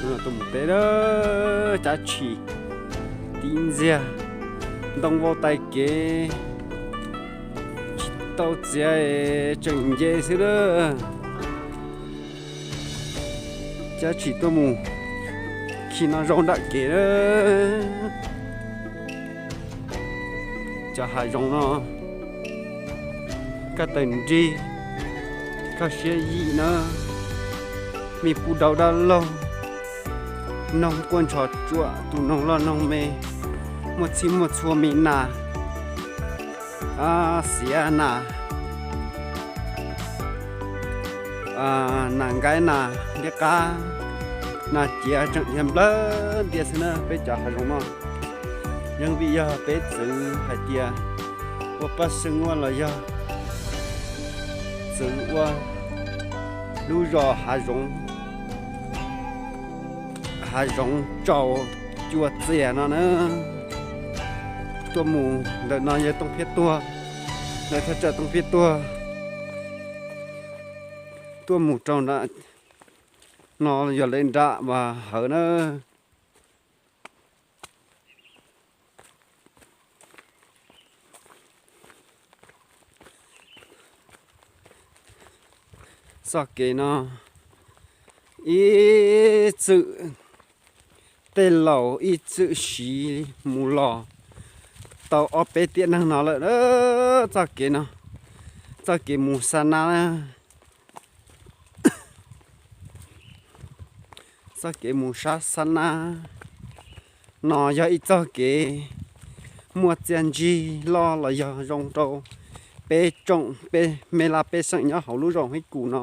Tuaj mus peb, cab tshis tib ntxiag, ntoo vau tais kev, tsis tau txiav, tseem nce xwb lawm. Cab tshis tuaj mus khi no zaum nram kev lawm. Cov hav zoov no, koj tawm nrig, koj siab yim na, me pub dauv dab laug, noog quaj ntshos tsuam, tus noog loj noog me, muaj txhij muaj txhua, me nas, xiav nas, nas nkaib, nas liab qab, nas ciav, tseem yog nplawg ntias xwb na peb cov hav zoov no. Yeej vim yog peb txwv hais tias ua paj xeeb ua los yog txwv ua lub zos hav zoov, hav zoov tsaus cua txias no na. Tuaj mus ntawm no yog Tooj Phiab Tuag, lawv thaj tsam Tooj Phiab Tuag. Tuaj mus rau nram no yog lawv nram Vaj Hawv na. Txoj kev no ib txwm tej laus ib txwm siv mus los tau ob peb tiam neeg no lawm. Txoj kev no, txoj kev mus Xab Nab, txoj kev mus sab Xab Nab no yog ib txoj kev muaj txiaj ntsig loj los yog zoo rau peb tsoom peb me laj pej xeem nyob hauv lub zos Hib Kus no,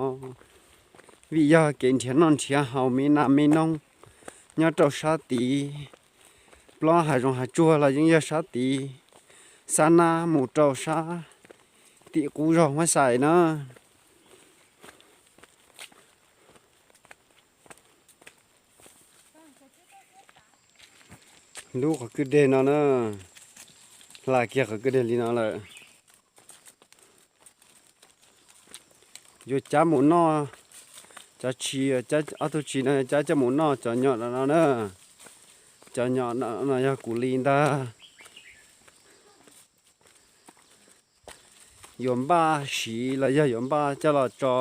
vim yog kev nrhiav noj nrhiav haus me nas me noog nyob rau sab tid. Plaub hav zoov hav tsuag los yeej yog sab tid, Xab Nab mus rau sab tim qub zos Huab Xais na. Lub qhov kwj deg no na, hla kiag qhov kwj deg li no lawm. Yuav cab mus noj, cov tshis, ob tug tshis no cab coj mus noj cov nyom no na. Cov nyom no yog kuv li ntag. Yuav npaj siv los yog yuav npaj coj los tso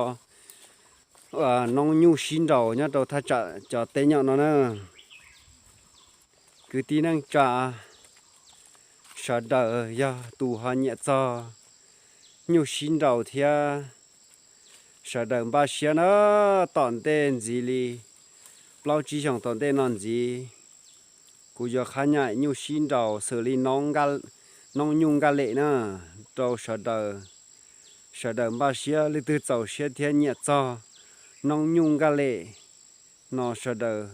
noob nyuj sib nraus nyob rau thaj tsam cov teb nyom no na. Kwv tij neej tsa sawv daws yog tus ho nyiam txog nyuj sib nraus thiab, sawv daws npaj siab na. Tom ntej ntxiv li plaub tsib xyoos tom ntej no ntxiv, kuv yuav qhab nyam nyuj sib nraus xws li noob nyuj Nkaj Lem na rau sawv daws. Sawv daws npaj siab, leej twg txaus siab thiab nyiam txog noob nyuj Nkaj Lem no sawv daws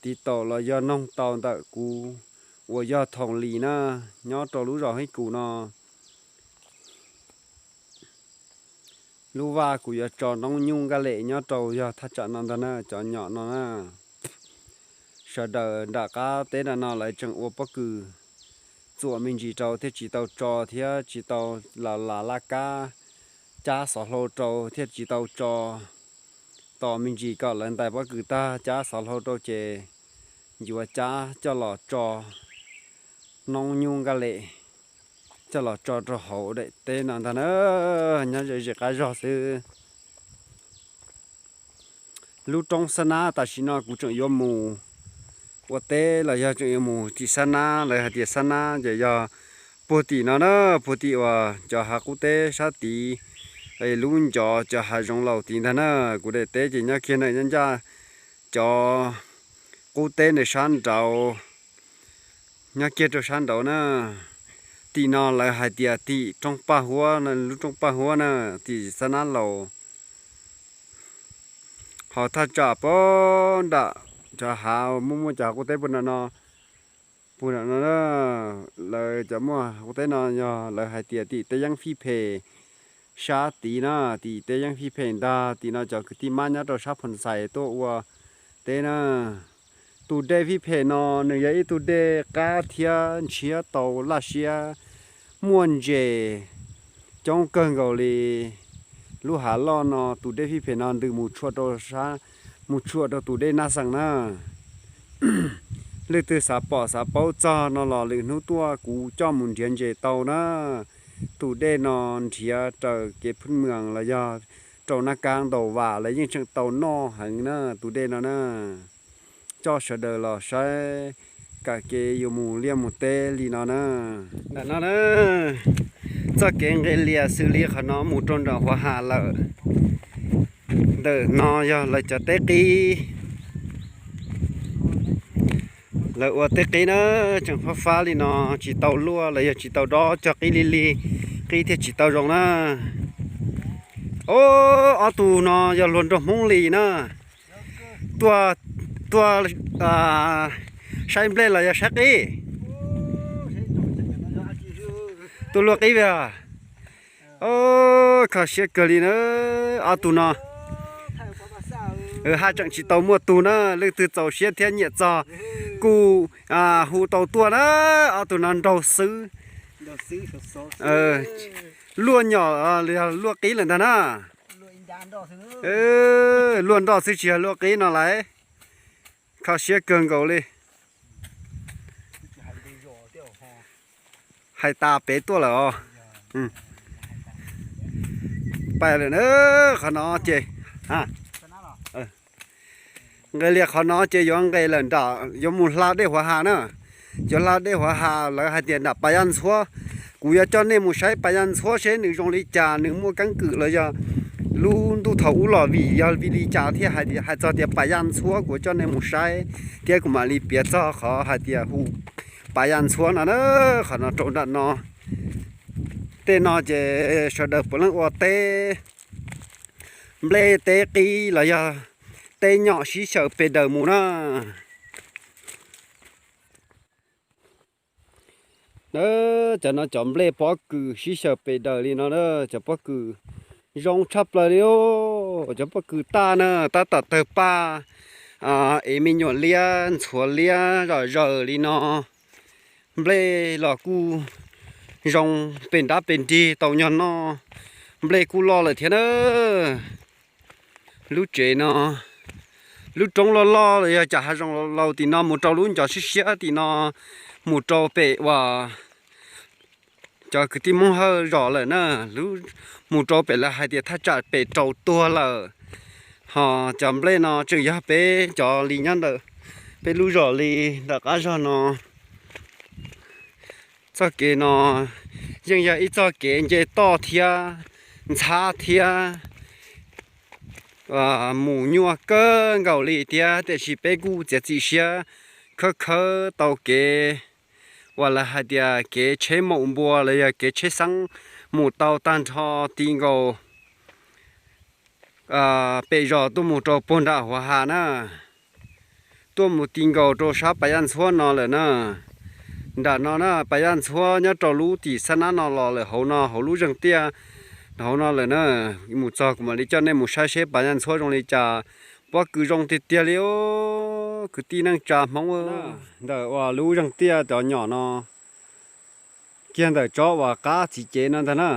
tiv taus los yog noog tau ntawm kuv uas yog Thoom Lis na, nyob rau lub zos Hib Kus no. Lub vaj kuv yuav tso noob nyuj Nkaj Lem nyob rau yog thaj tsam no ntag na, cov nyom no na. Sawv daws nram qab teb nram no lawv tseem ua pob kws txuam me ntsis rau thiaj tsis tau tso thiab tsis tau los laj kab cab xov hlau rau thiaj tsis tau tso. Tos me ntsis kom lawv ntais pob kws tag cab xov hlau rau ces yuav cab coj los tso noob nyuj Nkaj Lem coj los tso rau hauv daim teb no ntag na, nyob ze ze qab zog xwb. Lub roob Xab Nab tam sim no kuv tseem yuav mus ua teb los yog tseem yuav mus tim Xab Nab, lawv hais tias Xab Nab ces yog puag tim no na, puag tim uas cov hav qub teb sab tid, lub ncov cov hav zoov laus tid ntag na. Kuv daim teb ces nyob kiag ntawm nyob ncaj cov qub teb ntawm sab nraud, nyob kiag rau sab nraud na. Tim no lawv hais tias tim roob Paj Huab, lub roob Paj Huab na, tim Xab Nab laus. Ho thaj tsam puag nram cov hav muaj muaj cov hav qub teb puag nram no, puag nram no, lawv cov muaj hav qub teb no yog lawv hais tias tim teb yeeb fij phem sab tid na, tim teb yeeb fij phem ntag. Tim no cov kwv tij mab nyob rau sab Phoos Xais tuaj ua teb na. Tus dej fij phem no nws yog ib tug dej qab thiab ntshiab tau laj siab, muaj ntses coob kawg nkaus li. Lub hav loj no tus dej fij phem no ntws mus tshua rau sab mus tshuam rau tus dej Naj Xees na. Leej twg xav pom xav paub txog no los lwm hnub tuaj kuv coj mus nrhiav ntses tau na. Tus dej no nrhiav raws kev phwj mws los yog rau Naj Kab ntaus vas lawv yeej tseem tau noj heev na tus dej no na. Coj sawv daws los saib, kam kev yuav mus liaj mus teb li no na. Ntawm no na, txoj kev nqis lias xws li qhov no mus rau nram Huav Has lawm. Ntawm no yog lawv cov teb qib. Lawv ua teb qib na, tseem fab fab li no, tsis tau luaj los yog tsis tau dob, cog qib li li, qib thiaj tsis tau zoo na. Ob, ob tug no yog luag nraug Hmoob li na. Tuaj, tuaj saib nplej los yog saib qib? Tuaj luaj qib li. Kho siab kawg li na, ob tug no. Haj tseem tsis tau muaj tug na, leej twg txaus siab thiab nyiam txog kuj hu tau tuaj na, ob tug no nraug xwb. Luaj nyom, luaj qib lawm ntag na. Luaj nroj xwb tsis yog luaj qib no lauj. Kho siab kawg nkaus li. Hais tas pem tuaj lawm os. Pais lawm na, qhov no ces nqis lias qhov no ces yuav nqis lawm nram, yuav mus hla dej Huav Has na. Yuav hla dej Huav Has lawv hais tias nram Pas Yaj Ntxhuab. Kuv yuav coj nej mus saib Pas Yaj Ntxhuab seb nws zoo li cas, nws muaj keeb kwm los yog lub ntuj thaum ub los vim yog vim li cas thiaj hais txog tias Pas Yaj Ntxhuab. Kuv coj nej mus saib thiab kuv mam li piav txog qhov hais tias hu Pas Yaj Ntxhuab no na. Qhov no rau nram no, tej no ces sawv daws puav leej ua teb nplej teb qib los yog teb nyom sib xyaw pes daws mus na. Cov no cov nplej pob kws sib xyaw pes daws li no na, cov pob kws zoo tshaj plaws li. Cov pob kws taj na, tab tom tawg paj, ev me nyuam liab ntxhuav liab zom zaws li no. Nplej los kuj zoo pes nrab pes nrig tau nyog noj. Nplej kuj loj lawm thiab na. Lub tsev no, lub roob loj loj los yog cas hav zoov laus tim no mus rau lub ncov siab siab tim no, mus rau pem uas cov kwv tij Hmoob Hawj zos lawm na, mus rau pem lawv hais tias thaj tsam pem rau tuag lawm. Ho cov nplej no tseem yog peb cov li nyob ntawm peb lub zos li ntawm qab zog no. Txoj kev no yeej yog ib txoj kev nce toj thiab ntxhab thiab mus nyuaj kawg nkaus li thiab, tiam sis peb kuj txiav txim siab khawb khawb tau kev uas lawv hais tias kev tsheb maum npua los yog kev tsheb xeeb mus tau tag nrho ti nkaus pem zos tuaj mus rau puag nram Huav Has na, tuaj mus ti nkaus rau sab Pas Yaj Ntxhuab no lawm na. Nram no na, Pas Yaj Ntxhuab nyob rau lub tim Xab Nab no los lawm hauv no, hauv lub zeeg tiaj hauv no lawm na. Mus txog kuv mam li coj nej mus saib seb Pas Yaj Ntxhuab zoo li cas. Pob kws zoo tiag tiag li, kwv tij neej tsa Hmoob. Ntawm uas lub zeeg tiaj cov nyom no, kiag ntawm tsob uas qab txiv cev no ntag na.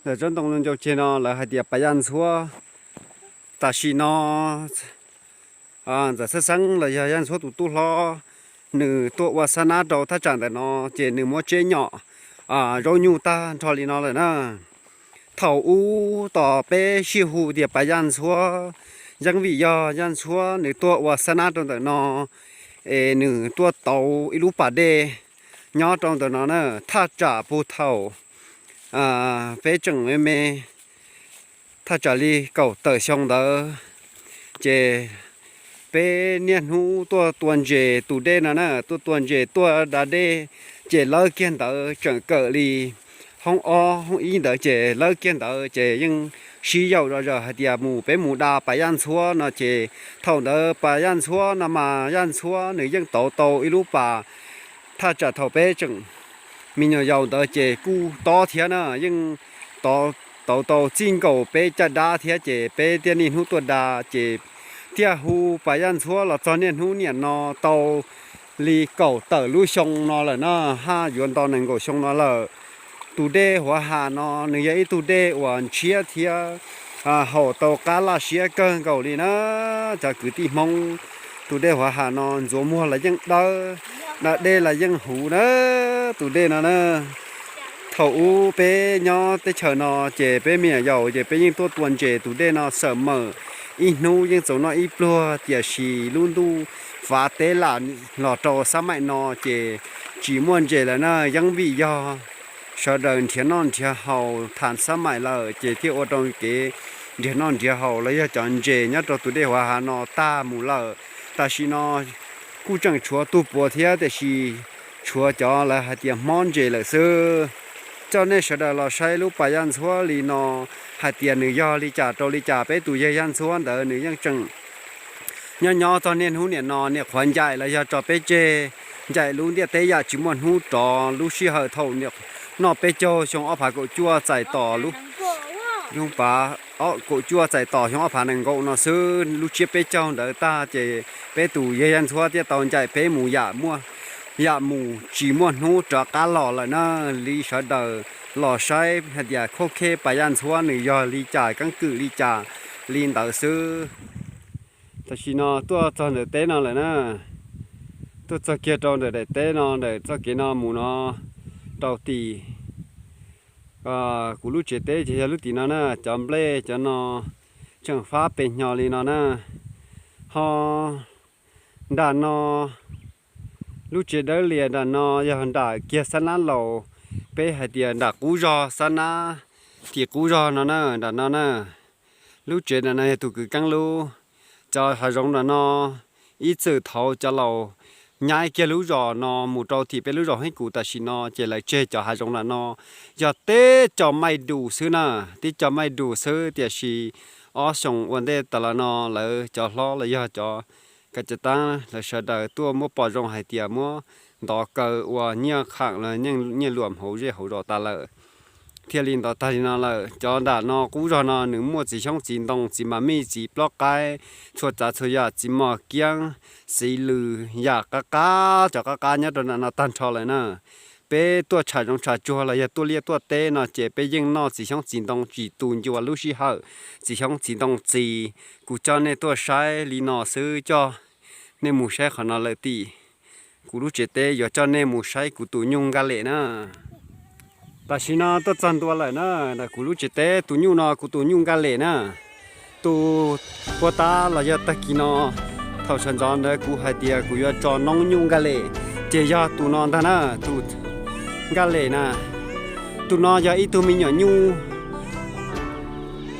Ntawm tsob ntoo ncau ceg no lawv hais tias Pas Yaj Ntxhuab. Tam sim no Ntxawm Xab Xeeb los yog Yaj Ntxhuab tus tub hlob, nws tuaj ua xab nab rau thaj tsam ntawm no, ces nws muab tseb nyom zaub nyuj tag nrho li no lawm na. Thaum ub tos peb sij hu tias Pas Yaj Ntxhuab, yeej vim yog Yaj Ntxhuab nws tuaj ua xab nab rau ntawm no, es nws tuaj tauv ib lub pas dej nyob rau ntawm no na. Thaj tsam puag thaum peb tseem me me, thaj tsam li kaum tawm xyoo ntawd, ces peb niaj hnub tuaj tua ntses tus dej no na, tuaj tua ntses tuaj da dej, ces lawb kiag ntawd tseem kawm li hoob ob hoob ib ntawd, ces lawb kiag ntawd ces yeej sib yaum zom zaws hais tias mus peb mus da Pas Yaj Ntxhuab no, ces thaum ntawd Pas Yaj Ntxhuab no mas Yaj Ntxhuab nws yeej tauv tau ib lub pas. Thaj tsam thaum peb tseem me nyuam yaus ntawd ces kuj tob thiab na, yeej tauv tau txij nkaus peb caj dab thiab, ces peb thiaj niaj hnub tuaj da, ces thiaj hu Pas Yaj Ntxhuab los txog niaj hnub niam no tau li kaum tawm lub xyoo no lawm na, haj yuav nto nees nkaum xyoo no lawm. Tus dej Huav Has no nws yog ib tug dej uas ntshiab thiab haum tau qab laj siab kawg nkaus li na. Cov kwv tij Hmoob, tus dej Huav Ham no ntxuav muag los yeej dawb, da dej los yeej huv na. Tus dej no na, thaum ub peb nyob teb chaws no ces peb me nyuam yaus ces peb yeej tuaj tua ntses tus dej no xawm mawm, ib hnub yeej txaus noj ib pluag, tiam sis lub ntuj fav teb lam los rau xab maim no ces tsis muaj ntses lawm na. Yeeb vim yog sawv daws nrhiav noj nrhiav haus tham xab maim lawm ces thiaj ua rau kev nrhiav noj nrhiav haus los yog cov ntses nyob rau tus dej Huav Ham no tag mus lawm. Tam sim no kuj tseem tshuav tug puav thiab, tiam sis tshuav cov lawv hais tias hmob ntses lawm xwb. Coj nej sawv daws los saib lub pas Yaj Ntxhuab li no, hais tias nws yog li cas rau li cas. Peb tus yawg Yaj Ntxhuab ntawd nws yeej tseem nyob nyob txog niaj hnub niam no, niam qhuav ncaim los yog tso peb tseg, ncaim lub ntiaj teb yam tsis muaj hnub rov. Lub sij hawm thaum noj peb caug xyoo ob phav kaum cuaj txais tos lub, kaum cuaj txais tos xyoo ob phav nees nkaum no xwb, lub tsiab peb caug ntawd tag ces peb tus yawg Yaj Ntxhuab thiaj tau ncaim peb mus yam muaj, yam mus tsis muaj hnub rov qab los lawm na. Li sawv daws los saib hais tias khab kheb pas Yaj Ntxhuab nws yog li cas, keeb kwm li cas, li ntawd xwb. Tam sim no tuaj txog ntawm teb no lawm na, tuaj txog kiag rau ntawm daim teb no, ntawm txoj kev no mus no rau tim kuv lub tsev teb ces yog lub tim no na. Cov nplej cov no tseem fab pes hnyo li no na. Ho nram no, lub tsev dawb lias nram no yog nram kiag Xab Nab Laus, peb hais tias nram qub zog Xab Nab, tim qub zog no na, nram no na. Lub tsev nram no yog tus kwv Keeb lub. Cov hav zoov nram no, ib txwm thaud cov laus nyaib kiag lub zos no mus rau tim peb lub zos Heeb Kus, tam sim no ces lawv tseg cov hav zoov nram no yog teb co maij dus xwb na, teb co maij dus xwb. Tiam sis ob xyoos ua ntej tas los no lawv cov hlob los yog cov kav cov taab lawv sawv daws tuaj muab pom zoo hais tias muab ntov kaw ua nyiaj khaam los nyiaj luam hauv zej hauv zos tas lawm. Thiaj li ntov tag li no lawm. Cov nram no qub zog no nws muaj txiv xyoob txiv ntoo, txiv mas mij, txiv plaub qaib, txhua tsav txhua yam, txiv mos kiab, txiv lws, yam qab qab, cov qab qab nyob rau nram no tag nrho lawm na. Peb tuaj tsham zoov tsham tsuag los yog tuaj liaj tuaj teb no ces peb yeej noj txiv xyoob txiv ntoo tsis tu ncua lub sij hawm txiv xyoob txiv ntoo txi. Kuv coj nej tuaj saib li no xwb, coj nej mus saib qhov no lawm tim kuv lub tsev teb, yuav coj nej mus saib kuv tus nyuj Nkaj Lem na. Tam sim no tuaj txog ntua lawm na, ntawm kuv lub tsev teb tus nyuj no kuv tus nyuj Nkaj Lem na. Tus puag ta los yog tag kis no, thaum sawv ntxov ntawd kuv hais tias kuv yuav tso noob nyuj Nkaj Lem, ces yog tus no ntag na, tus Nkaj Lem na. Tus no yog ib tug me nyuam nyuj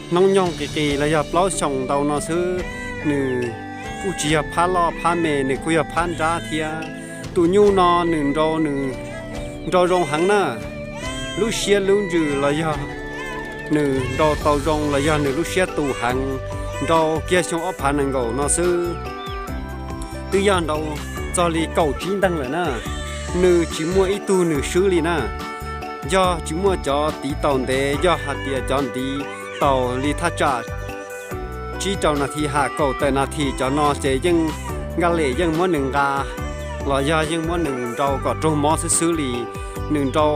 hnub nyoog qis qis los yog plaub xyoos ntau no xwb. Nws kuj tsis yog phab loj phab me, nws kuj yog phab nrab thiab. Tus nyuj no nws nrau, nws nrau zoo heev na. Lub siab lub ntsws los yog nws nrau tau zoo los yog nws lub siab tus heev, nrau kiag xyoo ob phav nees nkaum no xwb. Twb yog nrau txog li kaum tsib nteeg lawm na. Nws tsis muaj ib tug nws swb li na. Yog tsis muaj cov tiv taus ntev, yog hais tias cov ntiv taus li thaj tsam tsib rau nas this ham kaum tawm nas this, cov no ces yeej Nkaj Lem yeej muab nws nqa los yog yeej muab nws nrau kom raug mob xwb xwb li. Nws nrau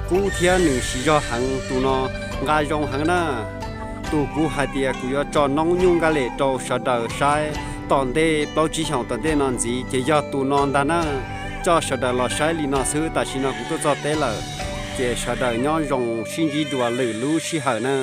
kub thiab nws siv zog heev, tus no nqa zoo heev na. Tus kuv hais tias kuv yuav tso noob nyuj Nkaj Lem rau sawv daws saib tom ntej plaub tsib xyoos tom ntej no ntxiv ces yog tus no ntag na. Coj sawv daws los saib li no xwb, tam sim no kuv tuaj txog teb lawm, ces sawv daws nyob zoo sib ntsib dua lwm lub sij hawm na.